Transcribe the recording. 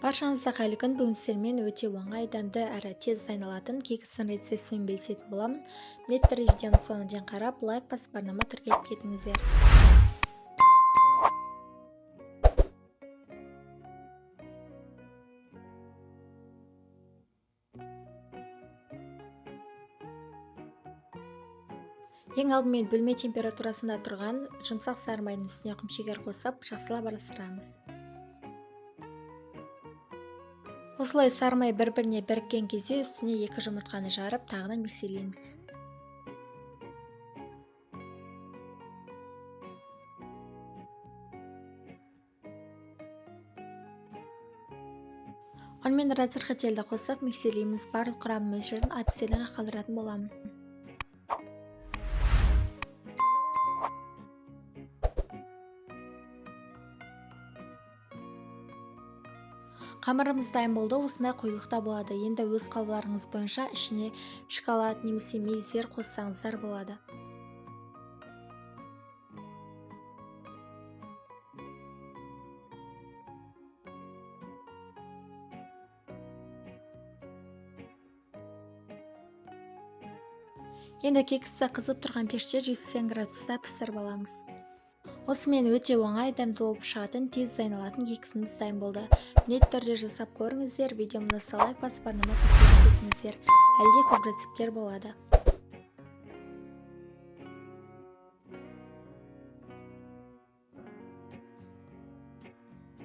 Баршаңызға қайырлы күн! Бүгін сіздермен өте оңай, дәмді әрі тез дайындалатын кекстің рецептімен бөлісетін боламын. Міндетті түрде видеомның соңына дейін қарап, лайк басып, арнама тіркеліп кетіңіздер. Ең алдымен бөлме температурасында тұрған жұмсақ сары майдың үстіне құмшекер қосып, жақсылап араластырамыз. Осылай сары май бір-біріне біріккен кезде үстіне 2 жұмыртқаны жарып, тағы да миксерлейміз. Ұн мен разрыхителді қосып миксерлейміз. Барлық құрам мөлшерін описанияға қалдыратын боламын. Қамырымыз дайын болды, осындай қоюлықта болады. Енді өз қалауларыңыз бойынша ішіне шоколад немесе мелисер қоссаңыздар болады. Енді кексті қызып тұрған пеште 180 градуста пісіріп аламыз. Осымен өте оңай, дәмді болып шығатын, тез дайындалатын кексіміз дайын болды. Міндетті түрде жасап көріңіздер, видеомды лайк басып, арнама тіркеліп кетіңіздер. Әлде көп рецепттер болады.